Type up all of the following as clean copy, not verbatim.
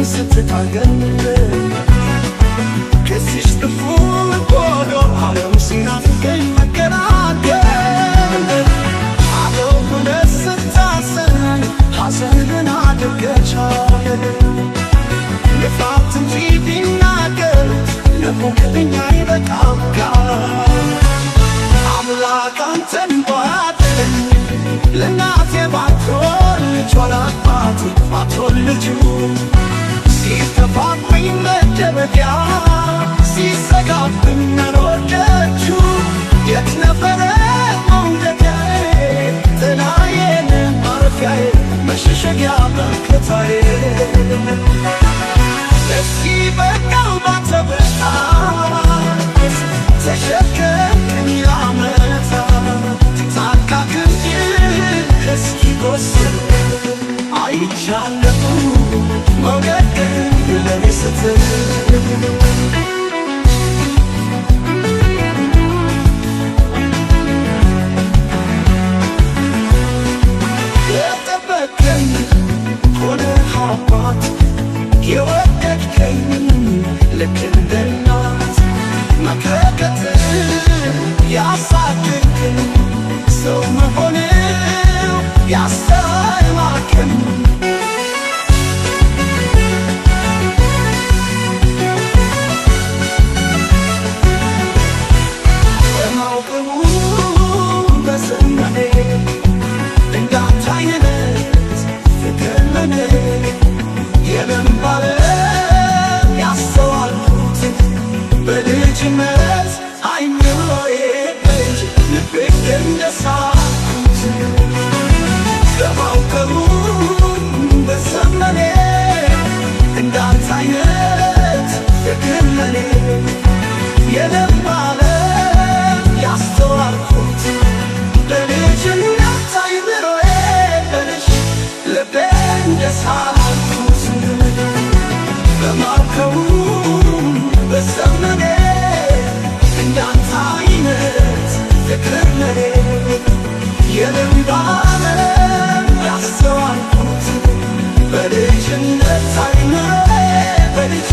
ስትታገል ከዚሽ ጥፉ ጎዶ ዓለም ሲናፍቀኝ መገላገል አለው እውነት ስታሰናኝ ሐዘንን አድርገቻል ልፋት እንጂ ቢናገሩት ለሆንክልኝ አይበቃም ቃል አምላክ አንተን ባያድለኝ ለእናቴ ባትሆን ልጇ ለአባቴ ባትሆን ልጁ ሲጠፋብኝ መደበቂያ ሲዘጋብኝ መኖር ደጁ የት ነበረ መውደቂያዬ ጥላዬን ማረፊያዬ መሸሸጊያ መከታዬ እስኪ በቃው ባንተ ብርታት ተሸከምከኝ ለዓመታት ጫካ ክንድህ እስኪቆስል አይቻለሁ መውደቅህን ለኔ ስትል የጠበቅከኝ ሆነህ አባት የወደድከኝ ልክ እንደ እናት መከከትህ ያሳደግከኝ ሰው መሆንህ ያስተማርከኝ በማውቀው በዘመኔ እንዳንተ አይነት ፍቅር ለኔ የለም ባለም ያስተዋልኩት በልጅነት አይምሮዬ ልጅ ልቤ እንደሳኩት በማውቀው በዘመኔ እንዳንተ አይነት ፍቅር ለኔ የለም ባለም ያስተዋልኩት በልጅነት አይምሮዬ በልጅ ልቤ እንደሳልኩት በማውቀው በዘመኔ እንዳንተ አይነት ፍቅር ለኔ የለም ባለም ያስተዋልኩት በልጅነት አይምሮዬ በልጅ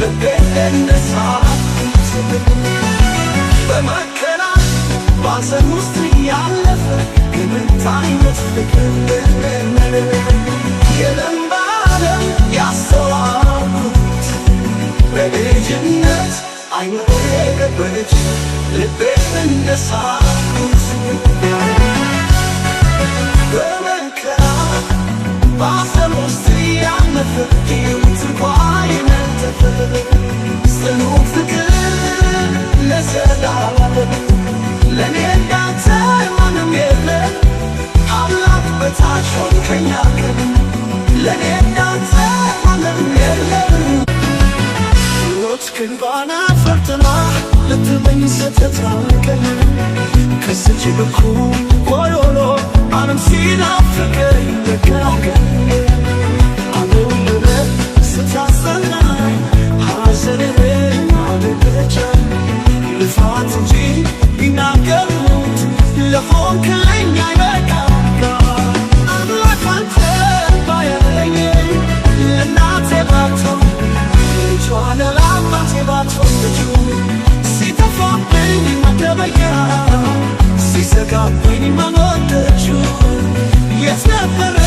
ልቤ እንደሳልኩት በመከራ ባዘን ውስጥ ያለፈ ግን አንተ አይነት ፍቅር የለም ባለም ያስተዋልኩት በልጅነት አይምሮዬ በልጅ ልቤ እንደሳልኩት በመከራ ባዘን ውስጥ ያለፈ ሕይወት እንኳ የነጠፈ ጽኑ ፍቅር ለዘላለም ለእኔ እንዳንተ ማንም የለም አምላክ በታች ሆንከኝ ለእኔ እንዳንተ ማንም የለም ሕይወትህን ባና ፈርጥና ልትመኝ ስትታገል ከስች በኩል ጎዶሎ ዓለም ሲናፍቀኝ መገላገል አሁን ስታጸናኝ ሐዘኔን አልረሳም ልፋት እንጂ ቢናገሩት ለሆንክልኝ አይበቃም አምላክ አንተን ባያለኝ ለእናቴ ባትሆን ልጇን ለአባቴ ባትሆን ልጁ ሲጠፋብኝ መደበቂያ ሲዘጋብኝ መኖር ደጁ የት ነበረ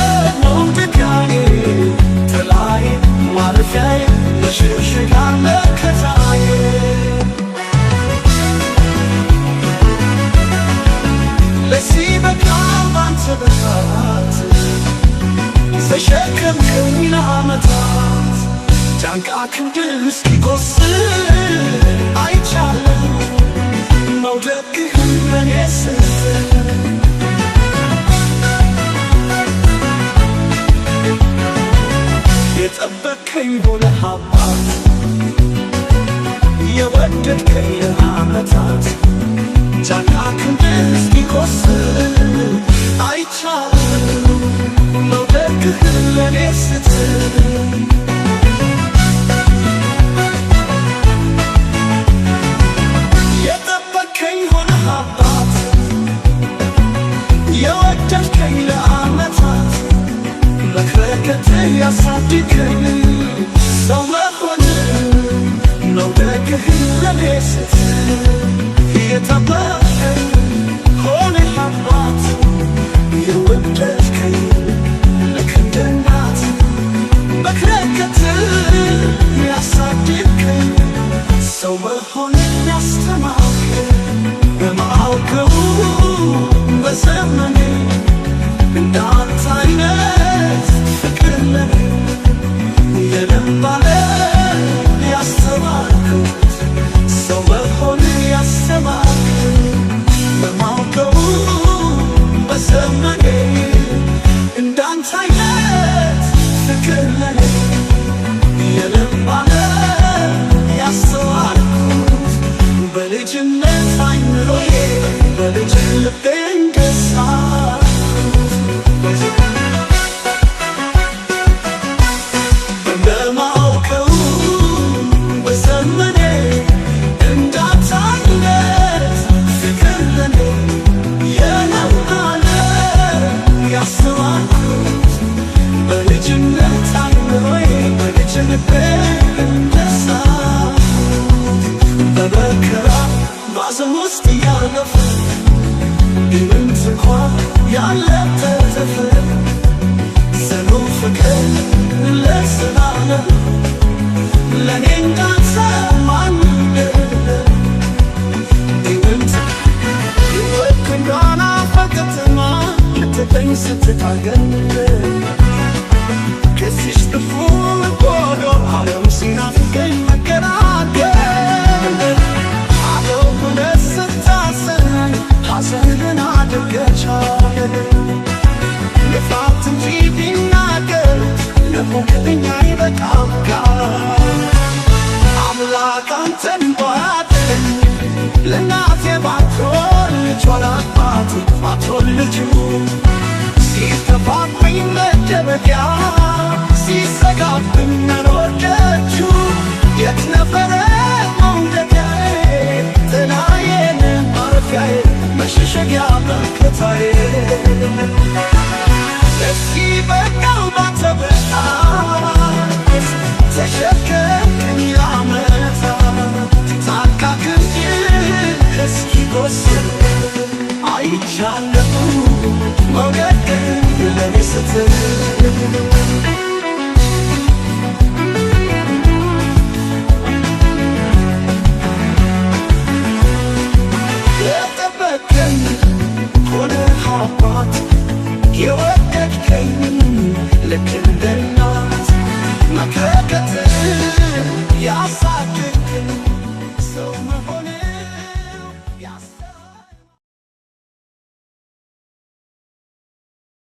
መውደቂያዬ ጥላዬ ማረፊያዬ መሸሸጊያ መከታዬ ለዚህ በቃ ባንተ ብርታት ተሸከምከኝ ለዓመታት ጫንቃ ክንድህ እስኪቆስል አይቻለሁ መውደቅህን ለኔ ስትል የጠበቅከኝ ሆነህ አባት የወደድከኝ ለዓመታት ጫንቃ ክንድህ እስኪቆስል አይቻለሁ መውደቅህን ለኔ ስትል የጠበቅከኝ ሆነህ አባት የወደድከኝ ለዓመታት መክረህ ያሳድገኝ ሰው መሆን መውደቅህን ለኔ ስትል የተባረከኝ ሆነህ አባት የወደድከኝ ልክ እንደ እናት መክረህ ያሳደግከኝ ሰው መሆንን ያስተማርከኝ በማውቀው በዘመኔ እንዳንተ አይነት ፍቅር ለኔ የለም ባለም ያስተማርኩት ሰው መሆንን ያስተማርከኝ በማውቀው በዘመኔ እንዳንተ አይነት ፍቅር ለኔ የለም ባለም ያስተዋልኩት በልጅነት አይምሮዬ በልጅ ልቤን ገዛኩት። በማውቀው በዘመኔ እንዳንተ አይነት ፍቅር ለኔ የለም ባለም ያስተዋልኩት በልጅነት አይምሮዬ በልጅ ልቤ እንደሳልኩት በመከራ ባዘን ውስጥ እያለፈ ቢምንት እንኳ ያለተተፈ ጽኑ ፍቅር ለዘላለም ለእኔ እንዳንተ ማንም የለም። ቢምንት ሕይወት እንዳናፈቅትማ ልትተኝ ስትታገል ከዚሽ ክፉ ጎዶ ዓለም ሲናፍቀኝ መገላገል አለው ሁለት ስታሰኝ ሐዘንን አድርገቻል ልፋት እንጂ ቢናገር ለሞክልኛ ይበቃም ቃል አምላክ አንተን ባያድል ለእናቴ ባትሆን ልጇ ለአባቱ ባትሆን ልጁ ሲጠፋብኝ መደበቂያ ሲዘጋብኝ መኖር ደጁ የት ነበረ መውደቂያዬ ጥላዬን ማረፊያዬ መሸሸጊያ መከታዬ እስኪ በቃው ባንተ ብርታት ተሸከምከኝ ለዓመታት ጣልቃ ክንድህ እስኪቆስል አይቻለሁ መውደድህን ለኔ ስትል። የጠበቅከኝ ሆነህ አባት የወደድከኝ ልክ እንደ እናት መከከት ያሳደግከኝ።